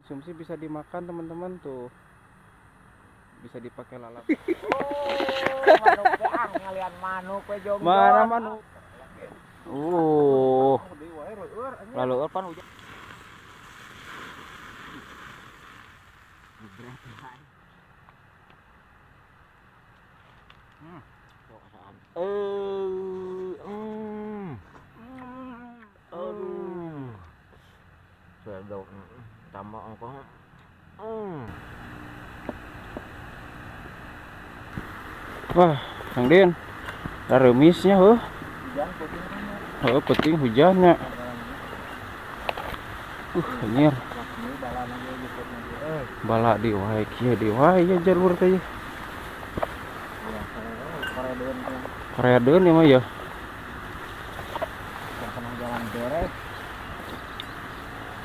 Konsumsi bisa dimakan teman-teman tuh. Bisa dipakai lalap. Oh, manuk teh ah ngalian manuk we jongjon. Mana manuk? Lalu pan hujan. Aduh. Sedok tambah ongkoh. Wah, Kang Din. Remisnya heuh. Heuh, penting hujannya. Anjir. Bala di wae kieu di wae ya jalur teh. Koreadeun ieu mah ya.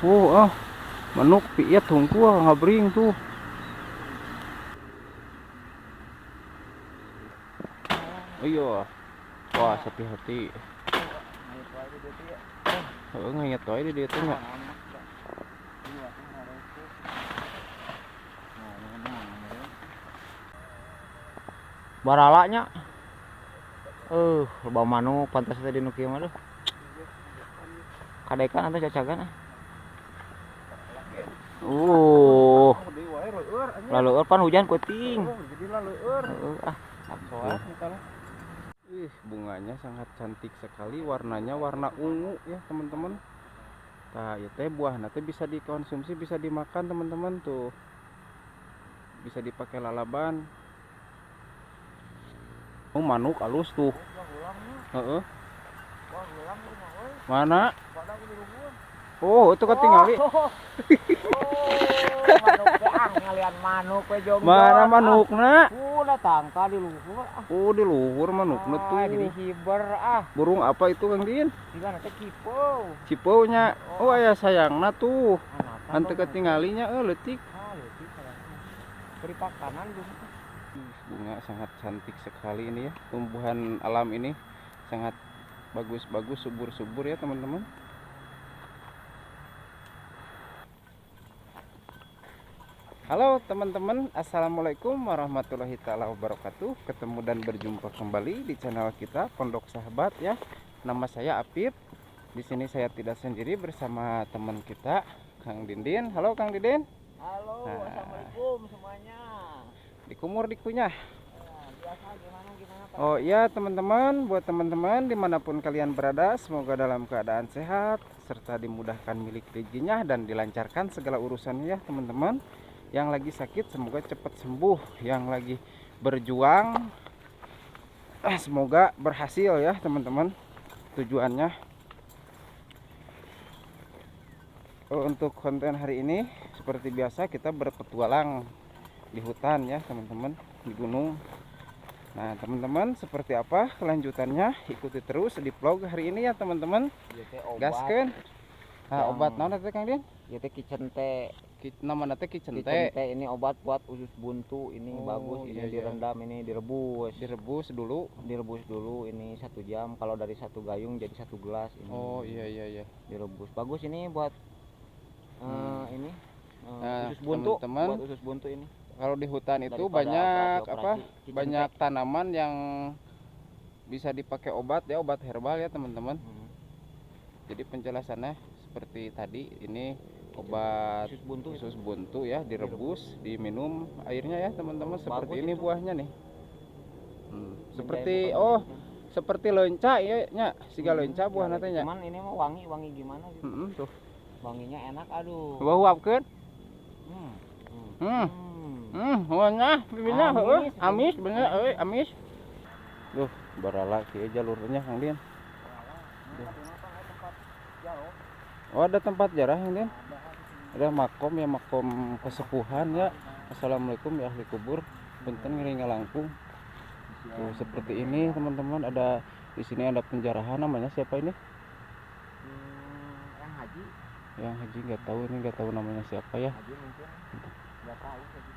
Oh, manuk piet hungkul ngabring tuh. Iya. Wah, hati-hati. Heeh, ngayat wae di dieu teh nya. Baralanya. Loba manuk pantas teh di nu kieu mah duh. Kadekan atuh cacagan ah. Laleur pan hujan peuting. Jadi laleur. Heeh ah. Ih, bunganya sangat cantik sekali, warnanya warna ungu ya teman-teman. Nah, ieu teh buahna teh bisa dikonsumsi, bisa dimakan teman-teman tuh. Bisa dipakai lalaban. Oh, manuk halus tuh. Heeh. Mana? Oh, itu ketinggali. Oh, manuk teh ah ngalian manuk we jongjon. Mana manukna? Udah tangka di luhur ah. Oh, di luhur manukna tuh. Jadi hiber ah. Burung apa itu Kang Din? Siga teh cipeu. Cipeunya. Oh, aya sayangna tuh. Henteu ketinggalinya leutik. Ah, leutik sayangna. Beri pakanan geus. Bunga sangat cantik sekali ini ya. Tumbuhan alam ini sangat bagus-bagus, subur-subur ya teman-teman. Halo teman-teman, assalamualaikum warahmatullahi taala wabarakatuh. Ketemu dan berjumpa kembali di channel kita Pondok Sahabat ya. Nama saya Apip. Di sini saya tidak sendiri, bersama teman kita Kang Dindin. Halo Kang Dindin. Halo, nah, assalamualaikum semuanya. Dikumur dikunyah. Biasa, gimana, Pak? Oh iya teman-teman, buat teman-teman dimanapun kalian berada, semoga dalam keadaan sehat serta dimudahkan milik rezekinya dan dilancarkan segala urusannya ya teman-teman. Yang lagi sakit semoga cepat sembuh, yang lagi berjuang semoga berhasil ya teman-teman tujuannya. Untuk konten hari ini seperti biasa kita berpetualang di hutan ya teman-teman, di gunung. Nah teman-teman, seperti apa kelanjutannya ikuti terus di vlog hari ini ya teman-teman. Gaskeun. Nah, obat naon teh Kang Din? Ieu teh kitchen teh. Namana teh kitchen teh. Ini obat buat usus buntu, ini bagus, ini iya, direndam, ini direbus. Direbus dulu. Direbus dulu ini 1 jam, kalau dari 1 gayung jadi 1 gelas ini. Oh iya iya iya. Direbus. Bagus ini buat ini nah, usus buntu. Teman-teman, buat usus buntu ini. Kalau di hutan itu daripada banyak operasi, apa? Banyak tanaman yang bisa dipakai obat ya, obat herbal ya teman-teman. Jadi penjelasannya seperti tadi, ini obat usus buntu ya, direbus, diminum airnya ya teman-teman. Seperti bagus ini itu buahnya nih. Seperti seperti leunca ya nya, siga leunca buahna teh nya. Cuman ini mah wangi-wangi gimana gitu. Tuh. Wanginya enak aduh. Bau-baukeun. Wangi bibirnya heuh, amis bener euy, amis. Duh, barala kieu jalurnya Kang Din. Oh, ada tempat jarah Kang Din. Ada makom ya, makom kesepuhan ya. Assalamualaikum ya ahli kubur. Punten ngeri ngalangkung. Tuh seperti ini teman-teman, ada di sini ada penjarahan, namanya siapa ini? Yang haji. Yang haji nggak tahu, ini nggak tahu namanya siapa ya. Haji mungkin. Nggak tahu haji.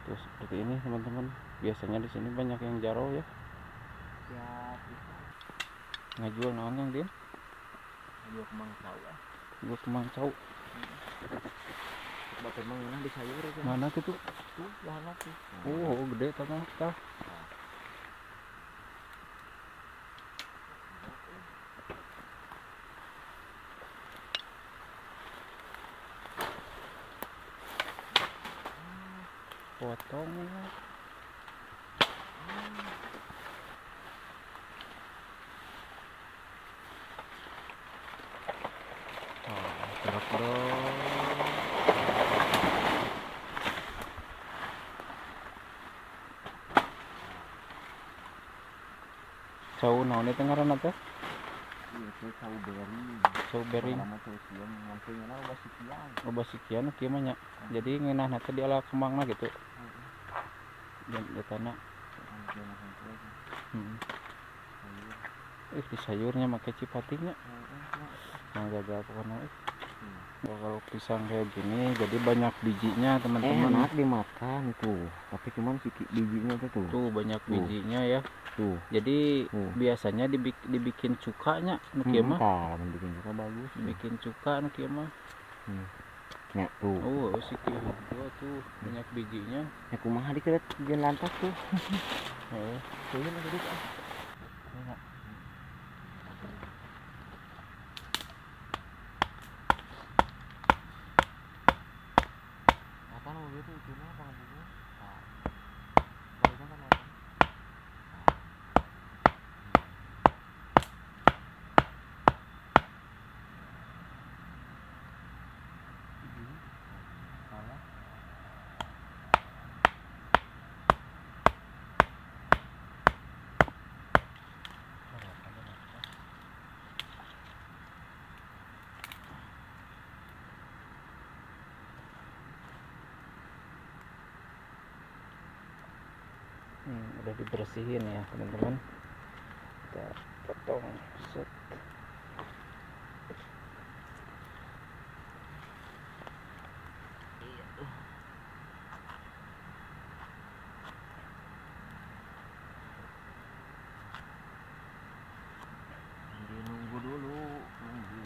Tuh seperti ini teman-teman. Biasanya di sini banyak yang jaro ya. Ya, bisa. Ngajual naon Kang Din? Ngajual kemang cau. Ngajual kemang cau. Bapak emang ngeunah di sayur itu. Mana gitu? Tuh, lahan tuh. Oh, gede tah tah. Potong ya. Oh, truk dong. Cau naon eta ngaranna teh? Ieu teh cau bering. Cau bering. Lama cau siang nganteuna loba sikian. Loba sikian kieu mah nya. Jadi ngeunahna teh diala kembangna gitu. Dan di tanah. Di sayurnya make cipatinya. Yang gagal pokoknya. Kalau pisang kayak gini jadi banyak bijinya teman-teman. Enak dimakan tuh, tapi cuman bijinya tuh. Tuh banyak bijinya ya. Tuh. Jadi biasanya dibikin cukanya nu kieu mah. Tah, bikin cuka bagus. Bikin cuka nu kieu mah. Ya tuh. Oh, si kieu tuh banyak bijinya. Ya kumaha dikeureut jeung lantas tuh. Heeh. Tuh mah duduk ah. Apa nu itu ujungnya apa ngabungnya? Nah. Barusan kan apa? Udah dibersihin ya teman-teman, kita potong set. Nunggu dulu, nunggu.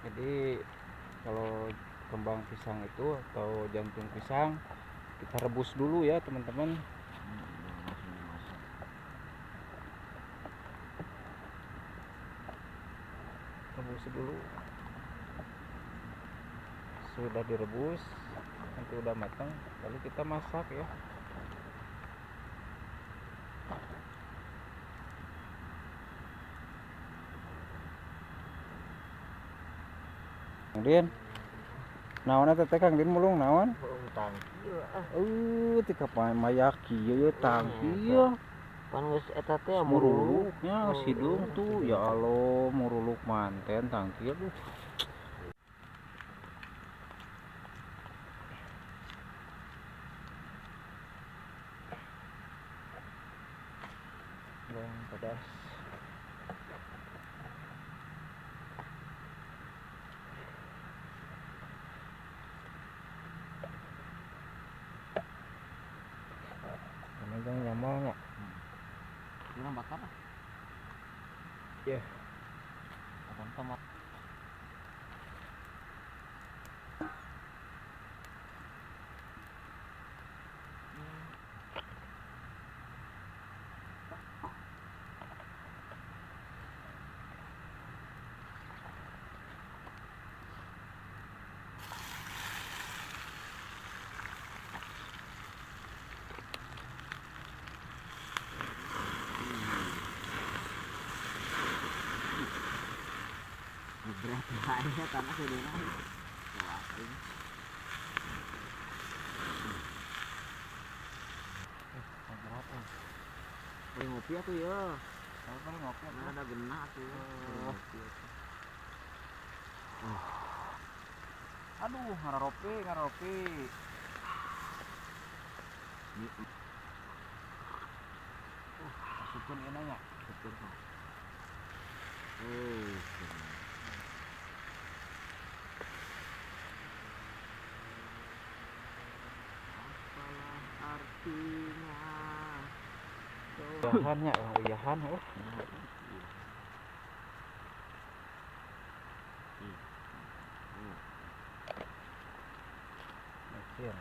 Jadi kalau kembang pisang itu atau jantung pisang kita rebus dulu ya teman-teman. Rebus dulu. Sudah direbus, nanti udah matang, lalu kita masak ya. Din, naon eta teh Kang Din mulung naon? Mulung tangkil ah. Tika mayak kieu tangkil. Pan geus eta teh muruluknya sidung tuh ya Allah muruluk manten tangkil. Bawang pedas. Megang nyamalnya. Kurang bakar ah. Iya. Akan tomat. Berat aja tanah sudah naik. Berat eh. Beli ngopi atuh ya. Kalau ngopi atuh. Ada genah atuh. Aduh, ngaropi, ngaropi. Masukkan ini nya. Syukur. Apalah artinya? Uyahannya, uyahan, oh. Mecin.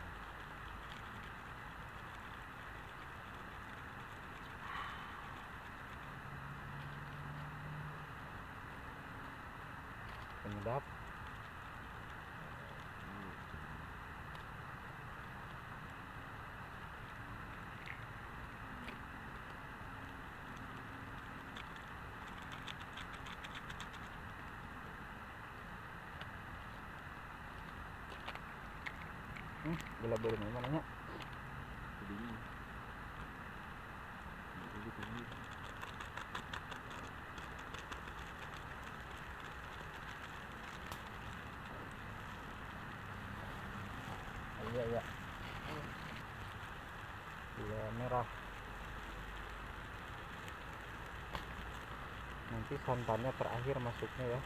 Penyedap. Gula beureum mana nya? Iya ya. Gula merah. Nanti santannya terakhir masuknya ya.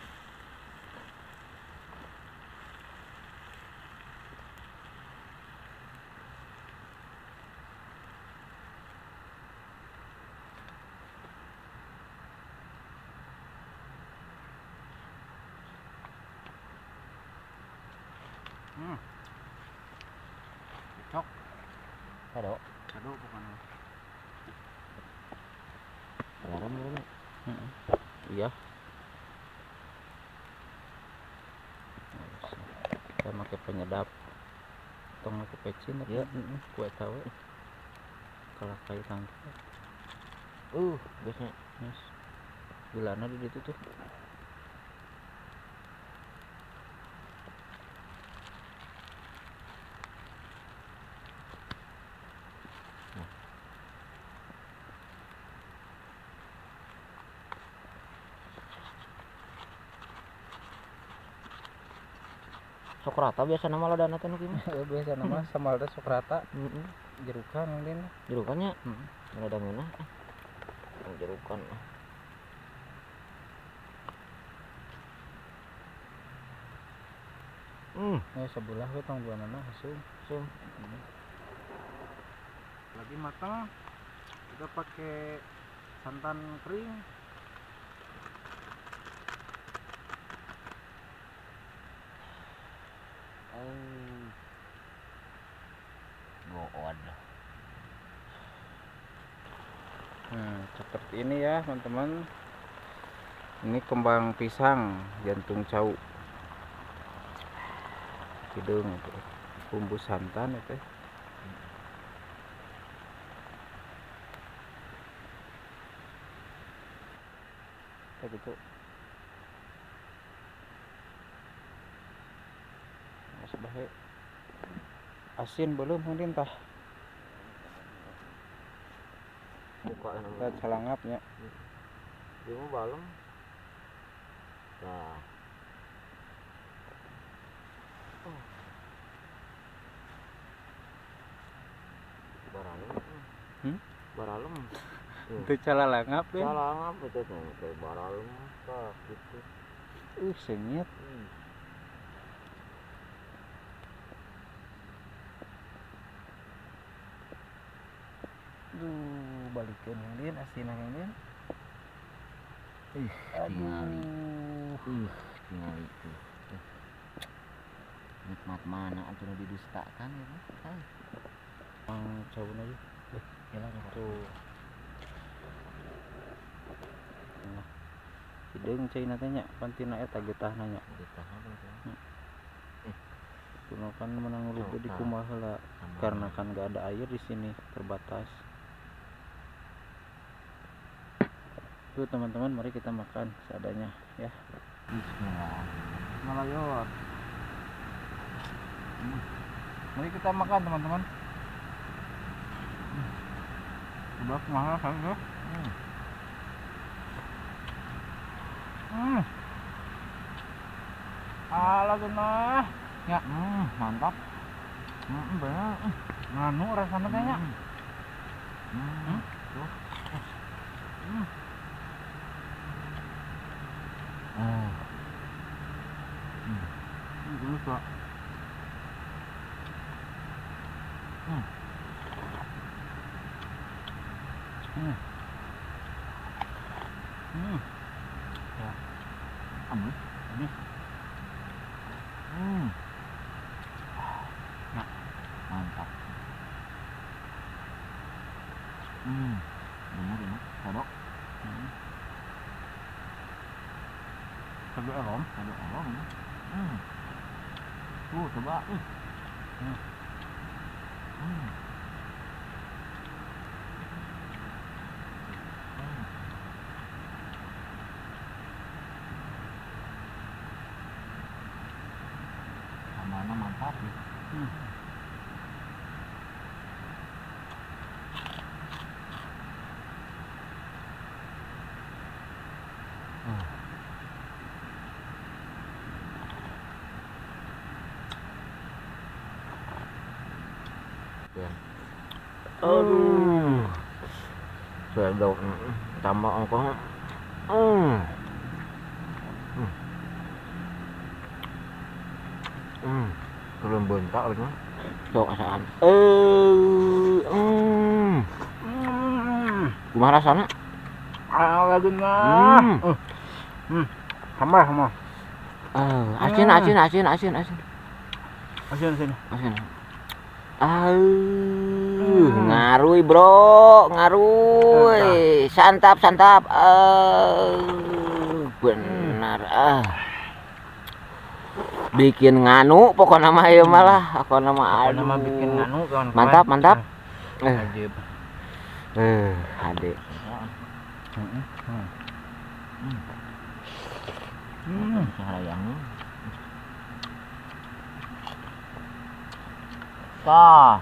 Cocok. Kado. Kado pokoknya. Garam dulu. Iya. Kita pakai penyedap. Tong pakai pecin tapi ya. Kue tahu. Kalau kayu tangkap. Biasanya. Yes. Gulana di situ tuh. Sok rata biasa nama ladana teh nu kieu mah. Biasa nama sambal teh sok rata. Jerukan yang lain. Jerukannya? Lada ngeunah. Jerukan. Ya sebelah we tong buanana haseum. Haseum. Lagi matang kita pakai santan kering. Good. Seperti ini ya teman-teman. Ini kembang pisang jantung cau. Hidung itu bumbu santan itu. Kayak gitu. Mas bahe. Asin belum mungkin tah. Buka kita calangapnya. Dia mau balem. Nah. Baralem. Baralem. Itu calalangap ya. Calalangap itu tuh kayak baralem tah gitu. Sengit. Duh, balikeun yang lain asin yang lain. Tingali. Tingali tuh. Nikmat mana atuh nu didustakan ya, Bang. Mang cauna ieu. Jalan tuh. Nah. Hideung caina teh nya, pantina eta getahna nya. Getahna teh. Kuno kan menang rubuh di kumaha heula karena kan gak ada air di sini, terbatas. Tuh teman-teman, mari kita makan seadanya ya. Bismillah. Bismillahirrahmanirrahim. Mari kita makan teman-teman. Coba kumaha rasanya. Alah genah. Ya, mantap. Bener. Nganu rasanya kayaknya. Tuh. Ini Pak. Ya. Amis. Amis. Nah, mantap. Benar ini, kodok. Kodok elom, kodok elom. Tuh, coba. Sambalnya mantap nih. Aduh, sendok tambah ongkong. Belum bentak lagi. Sok asaan. Kumaha rasana? Ah, lagi. Sama sama. Asin asin asin asin asin. Asin asin. Asin. Ngaruy bro, ngaruy. Santap santap. Benar Bikin nganu pokoknya mah ieu mah lah, pokoknya mah Pokoknya mah bikin nganu kawan-kawan. Mantap, mantap. Ajib. Ade. Tah.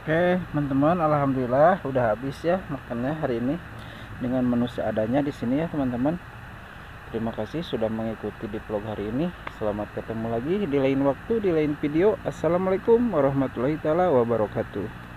Oke teman-teman, alhamdulillah udah habis ya makannya hari ini dengan menu seadanya di sini ya teman-teman. Terima kasih sudah mengikuti di vlog hari ini. Selamat ketemu lagi di lain waktu, di lain video. Assalamualaikum warahmatullahi taala wabarakatuh.